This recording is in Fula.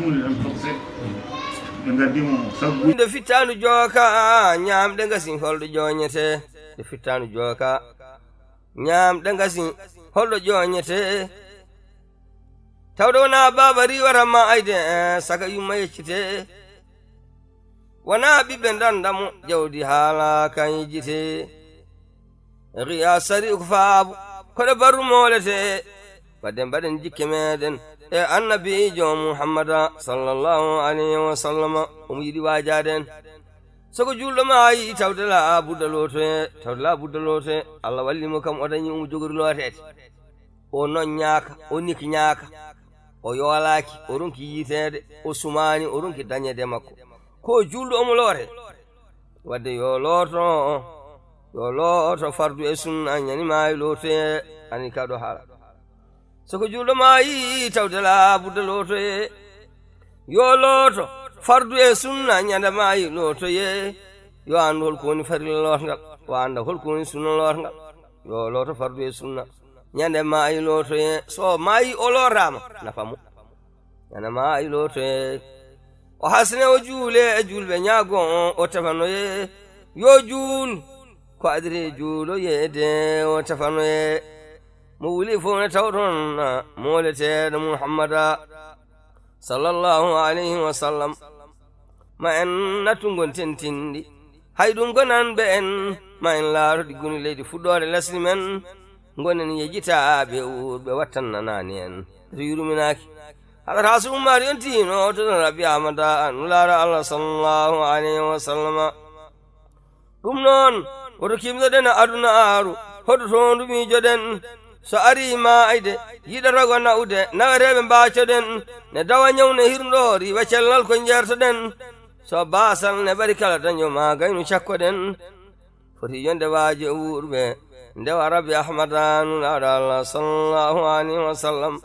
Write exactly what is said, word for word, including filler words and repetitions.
Ɓe ngaddi mo sabbu. Nde fittaandu jooka, ñaamɗe ngasi, holɗo jooñete? Nde fittaandu jooka, ñaamɗe ngasi, holɗo jooñete? Tawde wonaa baaba riiwata ma ayde, eh, saka yumma yeccite. Wonaa ɓiɓɓe ndanda mo, jawdi haala kan yejjite. Riya sari ko faabu, koɗo barru moolete. Wadde mbaɗen jikke meɗen e annabiijo Muhammada sallallahu alayhi wa sallam, omo yiɗi waajaade en. So ko juulɗo maayi, tawde la budda lootoye, tawde la budda lootoye. Allah walli mo kam, o dañi omo jogori looteede. O noññaaka, o nikñaaka, o yoolaaki, o ronki yiiteede, o sumaani, o ronki dañeede e makko. Ko juulɗo omo loote. Wadde yo looto, yo looto fardu e sunna, ñande maayi lootoye, ani kaɗo haala. So ko juulɗo maayi, tawde la budda lootoye. Yo looto fardu e sunna, ñande maayi lootoye. Yo anndu hol ko woni farilla lootngal, o annda hol ko woni sunna lootngal. Yo looto fardu e sunna, ñande maayi lootoye. So maayi o lootaama, nafa mo. Ñande maayi lootoye. O hasne, o juule e juulɓe ñaago, o tefanoye. Yo juul ko adiri juuloyeede, o tefanoye. Mo wuli fof ne taw toon, mooleteeɗo Muhammada sallallahu alayhi wa sallam. Ma en nattu ngon tentinɗi. Hay ɗum gonan ɓe en, ma en laaroɗi goni leydi fuɗɗoore lesdi men. Ngonen yejjitaaɓe wuurɓe wattannanaani en. To yurminaaki. Haɗata so ummaari on tiino, to ɗon Rabbi Ahmada, Nulaaɗo Allah sallallahu alayhi wa sallama. Ɗum noon, woto kimsoɗen aduna aaru, hoɗotoondu miijoɗen. So arii ma ayde, yiɗata ko naɓude, naweteeɓe mbaacoɗen, ne dawa ñaw ne hirndoori, wa cellal ko njeertoɗen. So baasal ne ɓari kala daño ma gaynu cakkoɗen. Foti yonde waaji e wuurɓe, ndewa Rabbi Ahmada, Nulaaɗo Allah sallallahu alayhi wa sallam.